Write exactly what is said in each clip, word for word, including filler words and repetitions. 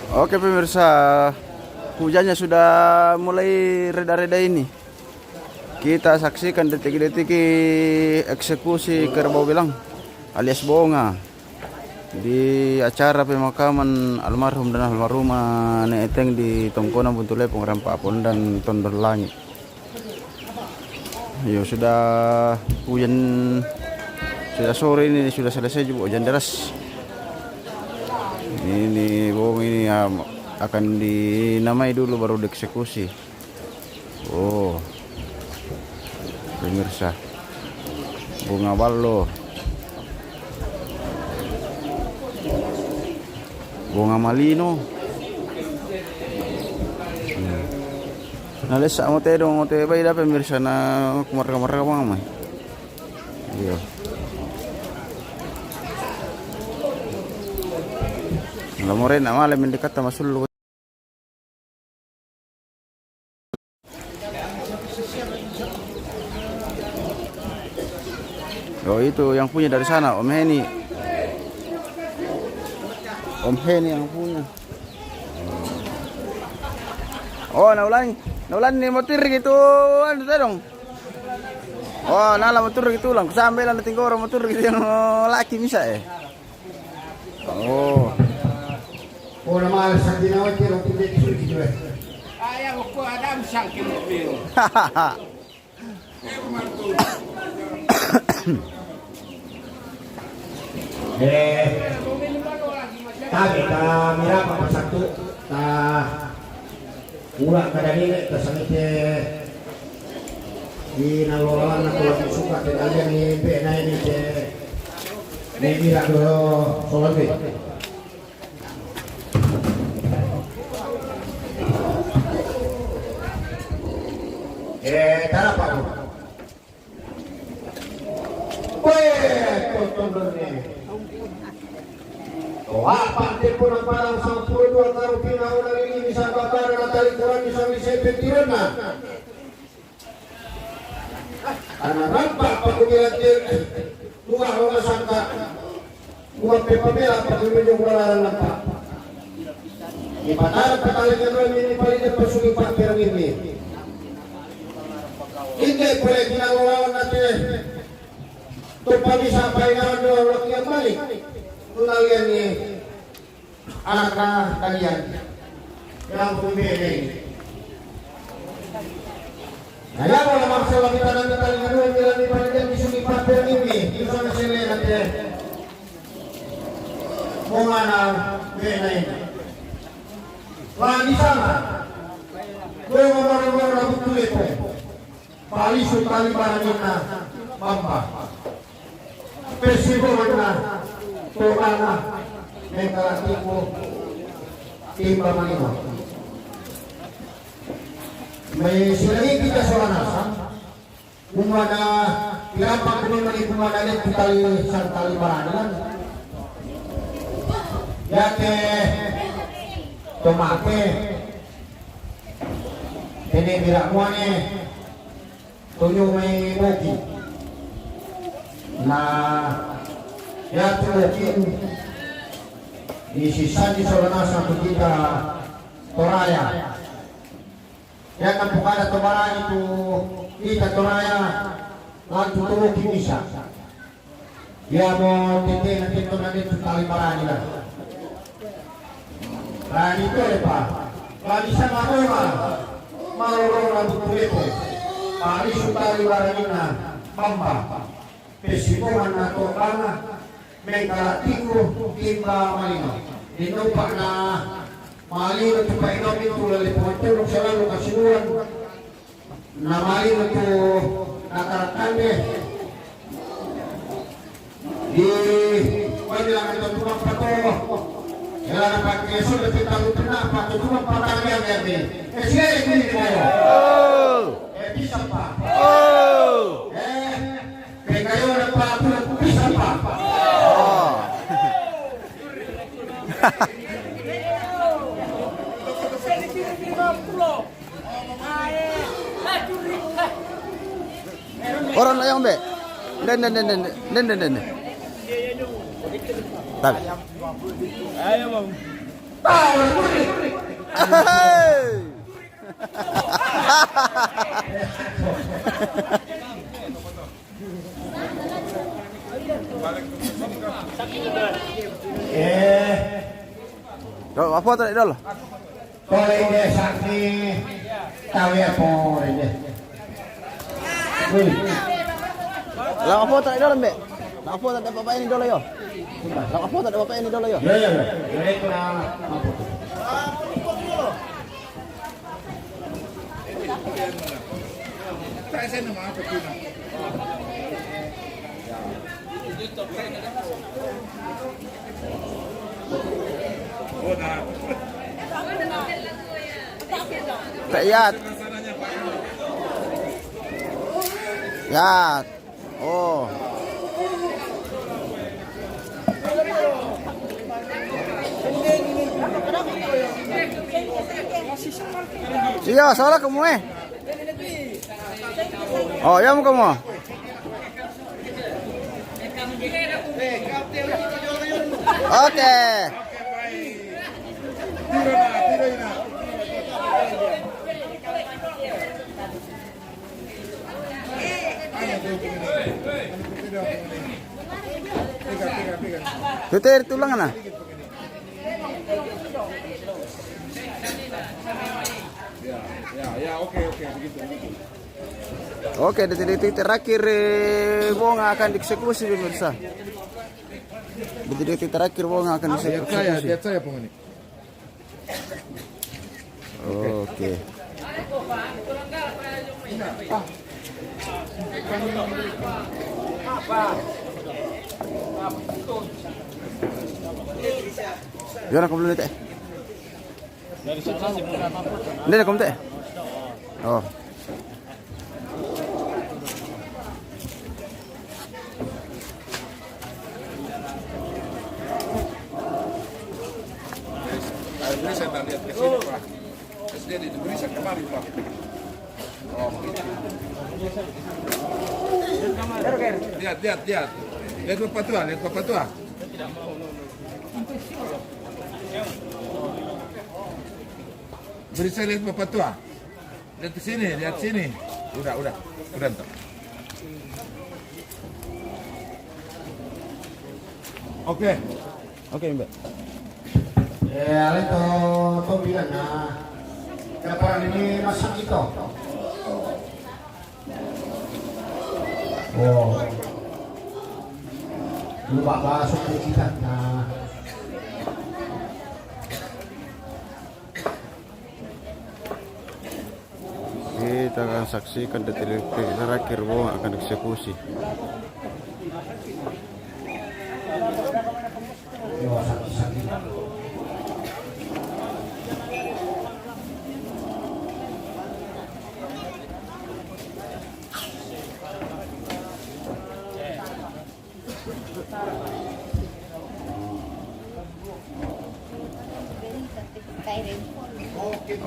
Oke pemirsa, hujannya sudah mulai reda-reda ini. Kita saksikan detik-detik eksekusi kerbau belang alias bonga di acara pemakaman almarhum dan almarhumah Nenek Eteng di Tongkonan Buntu Lepong, Rampak Apon dan Tondon Langit. Yo, sudah hujan, sudah sore ini sudah selesai juga hujan deras. Ini bonga ini, ah, akan dinamai dulu baru dieksekusi. Oh, pemirsa, bonga ballo, bonga malino. Hmm. Na lessa mo tedong mo te bai da pemirsa na kumarga-marga bonga mai. Iyo. Lamore na male mendekata masullu. Oh, itu yang punya dari sana, Om Heni. Om Heni yang punya. Oh, naulani, naulani motor gitu, anu tedong. Oh, nala motor gitu lang. Sampai lah tinggal orang motor gitu yang laki bisa eh. Oh. Ora male sa ginawa tiro pudek suci due. Aya ko ada musang ke mobil. Eh, tabe ta mirapa pasatu ta ula kada nile ta sanite di nalolawan na ko suka te kalian ni be na ini te ni mira do solbe. Eh, tara pa. Oe, totondone. Oa pa te puna parang sampuru dua karu pina una lili ni sabakara na tali kurani sami sepe tirena. Ana rampa pakubilang te dua roma sangka. Dua pe pabela pakubilang dua larang rampa. Ipatara patali kedua ini paling depan sudi pak perang ini. Inde pole kinang lawan nate. Tupa bisa paingawan dua waktu yang balik. Tunalian ni. Anak-anak kalian yang pembela ini. Nah, ya, kalau masalah kita nanti kali kedua bilang di panitia di sini Pak Ferdi ini, di sana sini nanti. Mau mana bela ini? Lah di sana. Gue mau orang-orang rambut kulit, eh. Palisu tali baranginna bamba. Pesibuanna tobana mengkalatiku timba malino. Mai silagi kita soranasa, umana pirapa kumi mani umana le tali sang tali barangan. Yake tomake tene biramuane Tunyu mai boki. Na yatu boki ni sisani soranasa tu kita Toraya. Yake pukada tobarani tu kita Toraya lantu tu boki misa. Yamo tete na tete na tete tali barani la. Rani tole pa. Rani sama roma. Mau roma bukulepo. Parisu tali baranina bamba. Pesimongan na tobana. Mengkalatiku timba malino. Dinupa na malino tu painomi tu lali pengotulung selalu kasiluan. Na mali tu nakarakande. Di pagbilang itu tukang pato. Ela na pakai sudah kita lu kena pato tukang patang yang ya ni. Eh, siapa yang ini kayo? Oh. Eh, bisa pa. Oh. Eh, kayo na pato bisa pa. Oh. Orang na yang be. Den den den den den den den. Tabe. Ayo bang. Tahu ni Hei! Eh. Dol, apa tadi, Dol? Pole inde saksi tawi apa inde. Wih. Lah apa tadi, Dol, Mbak? Lah apa tadi, Bapak ini, Dol, yo? Lah apa tadi, Bapak ini, Dol, yo? Ya, ya, ya. Ya, itu lah. Apa? Pak Yat. Yat. Oh. Iya, salah kamu, eh. Oh, ya, kamu. Oke. Tutur tulang na. Ya, ya, ya, oke, oke, begitu, begitu. Oke, detik-detik terakhir, eh, Bonga akan dieksekusi, pemirsa. Detik-detik terakhir, Bonga akan dieksekusi. Lihat saya, lihat saya, Bung, ini. Oke. Jangan kamu dulu, Teh. Ini ada kamu, Teh. Oh. Beri saya lihat ke sini, Pak. S D di beri saya kemari, Pak. Oh, gitu. Lihat, lihat, lihat. Lihat Bapak Tua, lihat Bapak Tua. Beri saya lihat Bapak Tua. Lihat ke sini, lihat sini. Udah, udah. Udah, entar. Oke. Oke, Mbak. Eh, ale to, to bilang, nah. Kapan ini masak itu? Oh. Lupa masuk ke kita, nah. Kita akan saksikan detik-detik terakhir Bonga akan eksekusi.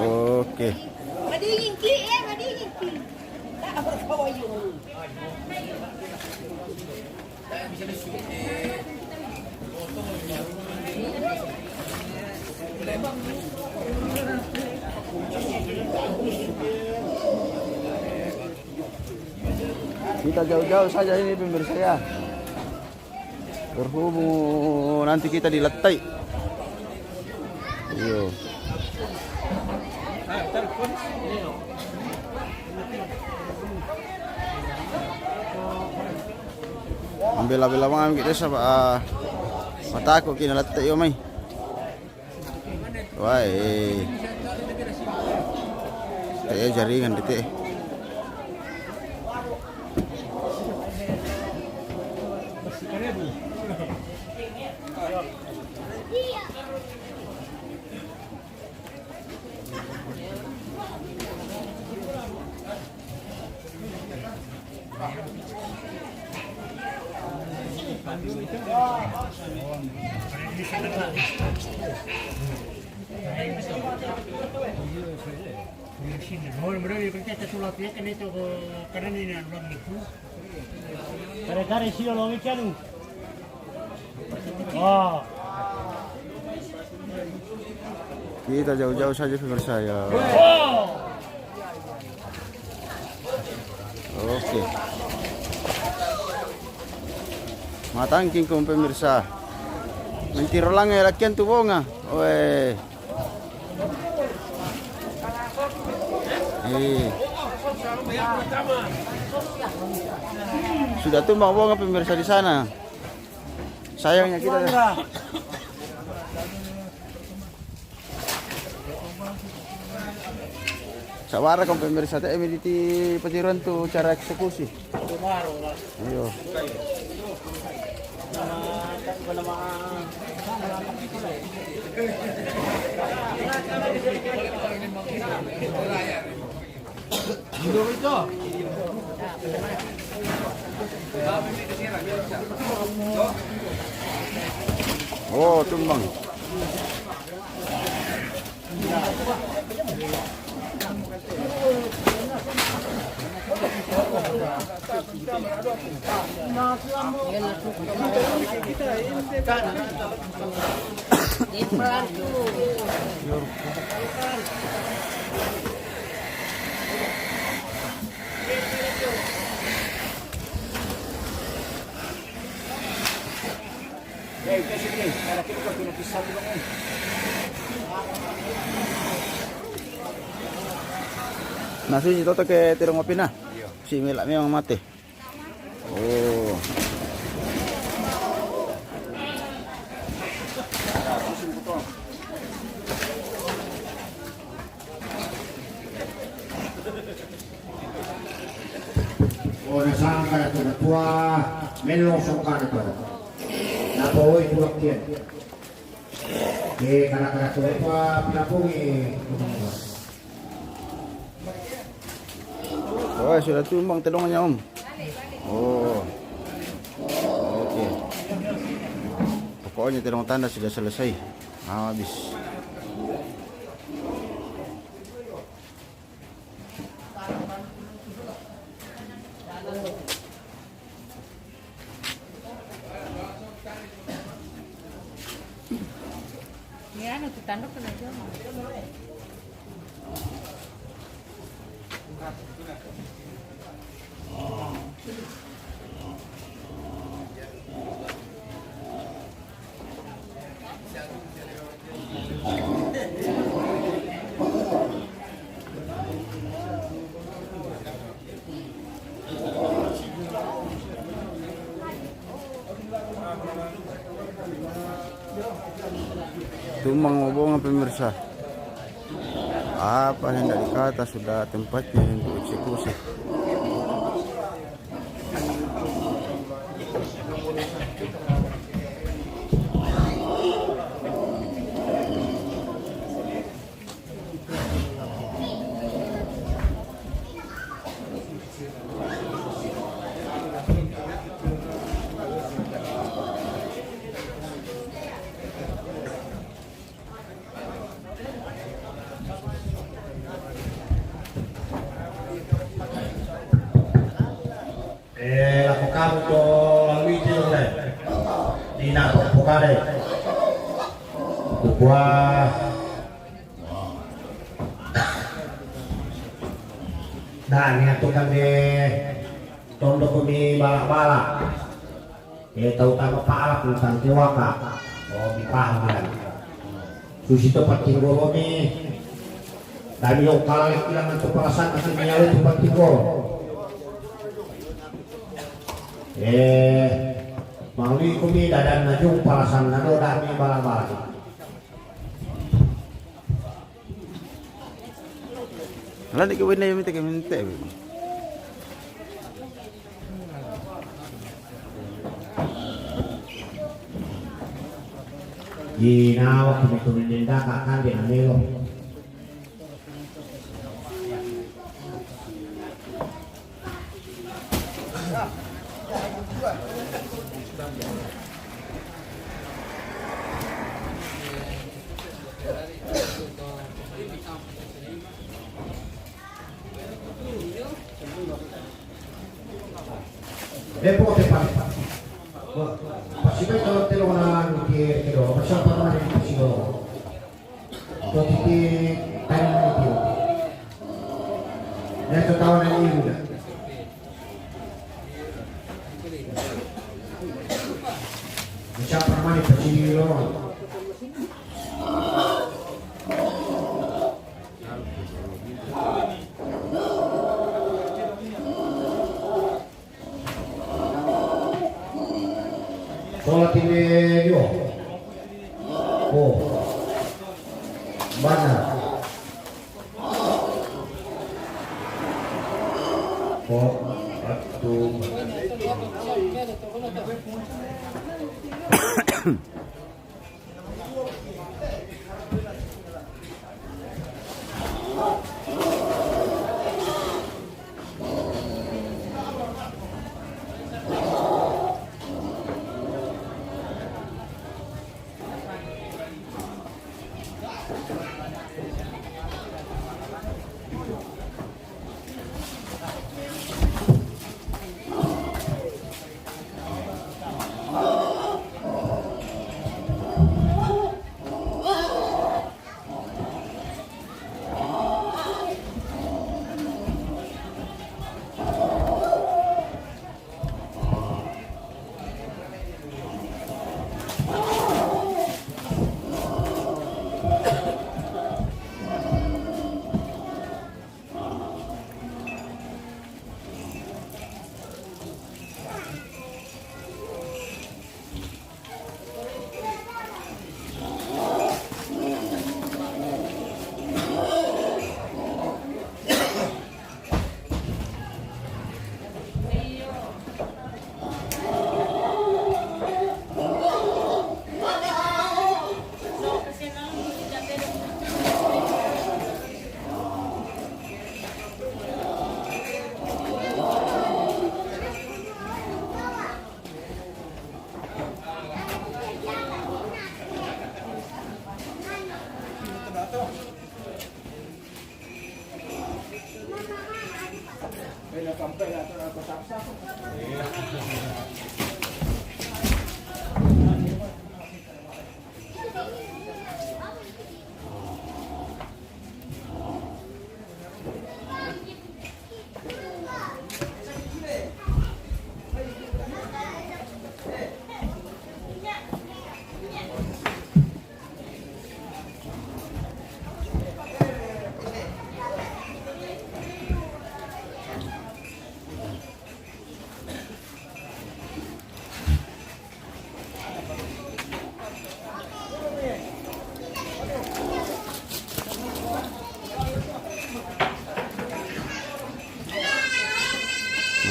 Oke. Madingin ki, eh, madingin ki. Tak apa kau ayu. Kita jauh-jauh saja ini, pemirsa, ya. Berhubung nanti kita diletai. Iyo. Bela-bela bang kita saba, ah, matako kina letai yo mai. Wah, eh. Teh jaringan di teh. Kare-kare sio lo weekend. Oh. Kita jauh-jauh saja, pemirsa, ya. Oke. Matangking kong, pemirsa. Mentiro lang ya lakian tu bonga. Oe. Eh. Sudah tumbang bonga, pemirsa, di sana. Sayangnya kita. Sabara kong, pemirsa, te emi di patiron tu cara eksekusi. Iyo. Oh, tumbang. Nasi toto ke tirong api na. Si mela memang mate. Oh. Oh, na sangka na tu na tua, melo songka na tu. Na poi tu lakian. Ke kana-kana tu pa pinapungi. Oh, sudah tumbang tedongannya, Om. Oh. Oke. Pokoknya tedong tanda sudah selesai. Habis. Ni anu, tu tanduk kena jama. Tumbang bonga, pemirsa. Apa hendak dikata, sudah tempatnya untuk eksekusi. Eh, lako kamu to lalui telo dai. Di na pokade. Kukua. Dani atu kan de tondok mi bala-bala. Eh, tau tama pala pun tante waka. Oh, mi paham kan. Susi to patinggolo mi. Dani lo kala ilang tu palasan atu mi ale tu patinggolo. Eh, mauli kumi dadan najung palasan nado dani bala-bala. Ala ni ke wene minta ke minta. Ginawa kami tu nenda kakan dia melo. Lepo te pa. Pasibai talo telo na ke ke do. Pasiapa na ke ke do. Toti Di Thailand itu. Dia tertawa dari ini udah. Macam pernah di Pacini lo. Sola ti medio. Oh. Bana. Oh, atu.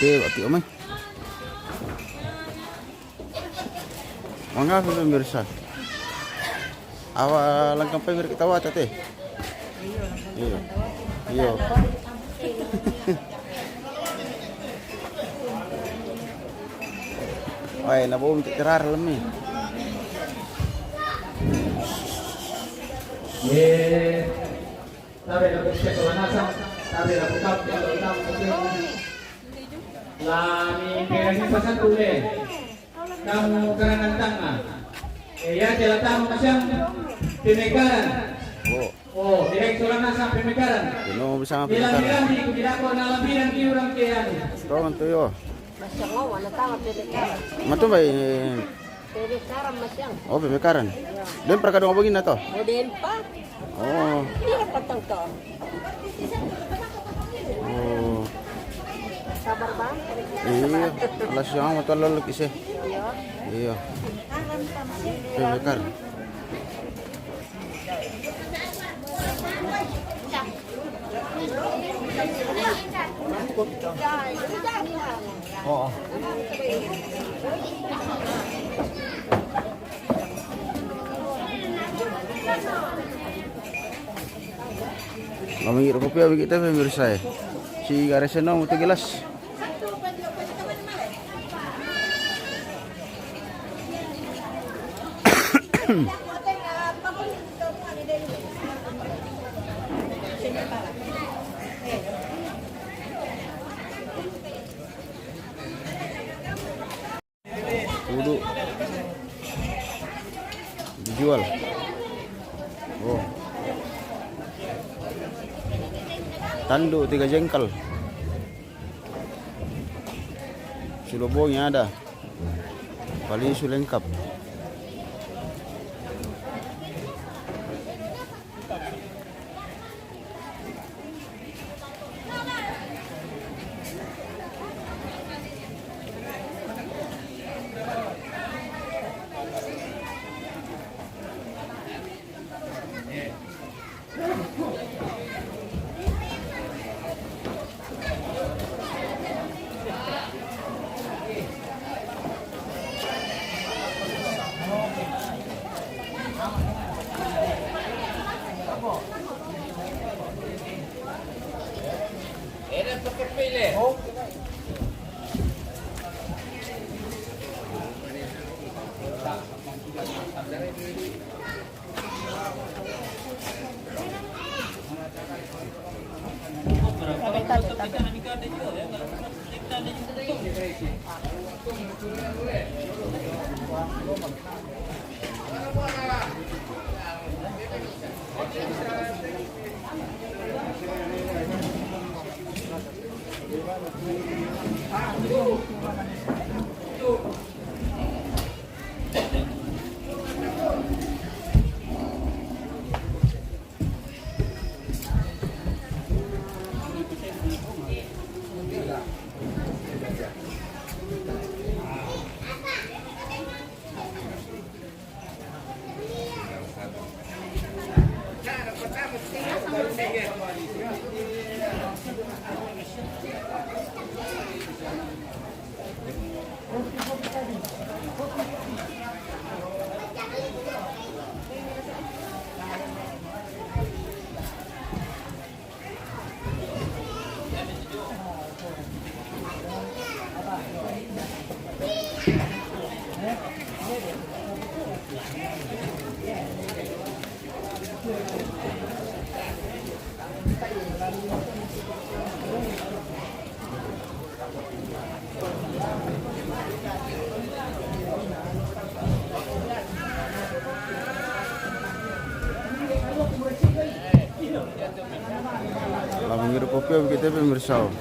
Mati, mati, omai. Manga pemirsa. Awa langkang pe kita wata te. Iyo. Iyo. Wai, na bom te terar lemi. Ye. Tabe na buka sola nasa, tabe na buka, buka, buka. La mi kira ni pasal tule. Kamu karangan tanga. Eh, ya, jela tamu masyang pemekaran. Oh. Oh, direct sola nasa pemekaran. Ino bisa pemekaran. Bilang-bilang di, di dako na bilang di orang ke anu. Tolong tu yo. Masyang, oh, wala tanga pemekaran. Matumba ini. Pemekaran, masyang. Oh, pemekaran. Iya. Den para kadong abang ini to? Oh, den pa. Oh. Iya, patang to. Oh. Sabar, Bang. Iya, alas yang mau tolol lagi sih. Iya. Iya. Pemekaran. Oo. Ngomong gitu kopi abi kita pemirsa ya. Si garis no mutu gelas. Duduk. Dijual. Oh. Tanduk tiga jengkal. Su lobongnya ada. Paling su lengkap. Lah, menghirup kopi, pemirsa.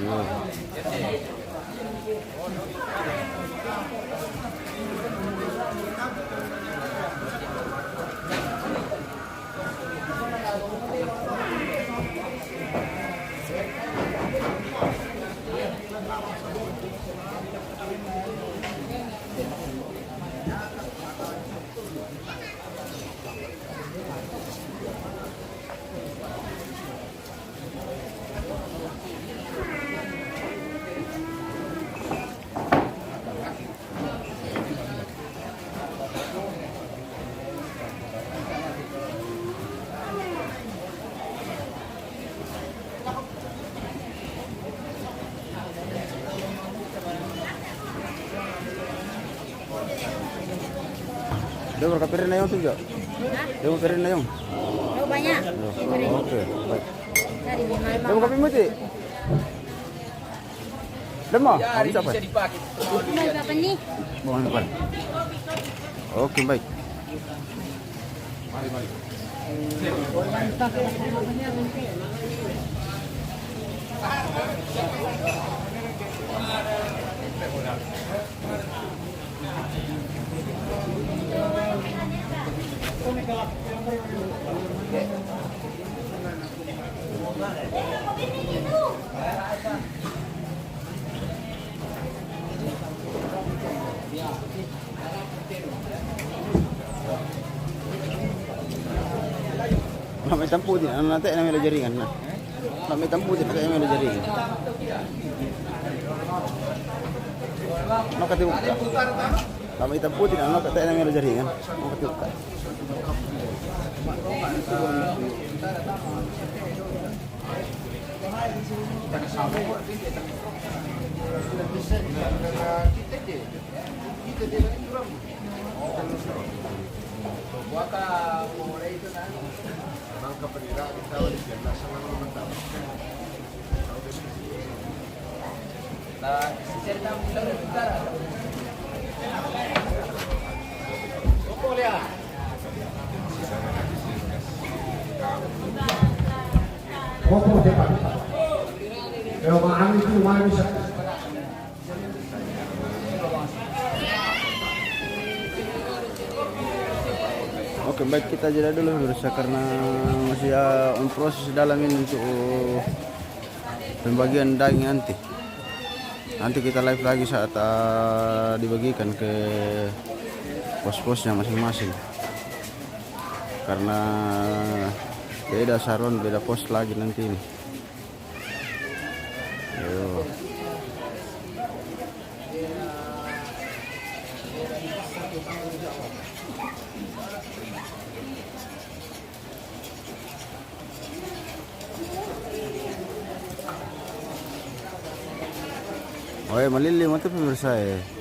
Iya. Dia berapa piring na yong tu, Jo? Hah? Dia berapa piring na yong? Oh, banyak. Oh, oke, baik. Dari lima. Dia berapa piring, Muti? Lemah? Ya, hari ini bisa dipakai. Mau apa ni? Mau apa? Oke, baik. Mari, mari. Nak main tampu dia, nak tak nak main jaringan, nah. Nak main tampu dia, nak tak nak main jaringan. Nak kata buka. Nak main tampu dia, nak tak nak main jaringan. Nak kata buka. Popo cepat. Yo, Mak Ami itu, Mak Ami bisa. Oke, baik, kita jeda dulu pemirsa karena masih, uh, on proses dalam ini untuk pembagian daging nanti. Nanti kita live lagi saat, uh, dibagikan ke pos-posnya masing-masing. Karena beda saron, beda pos lagi nanti ini. Yo. Oe, malili mate pemirsa, eh.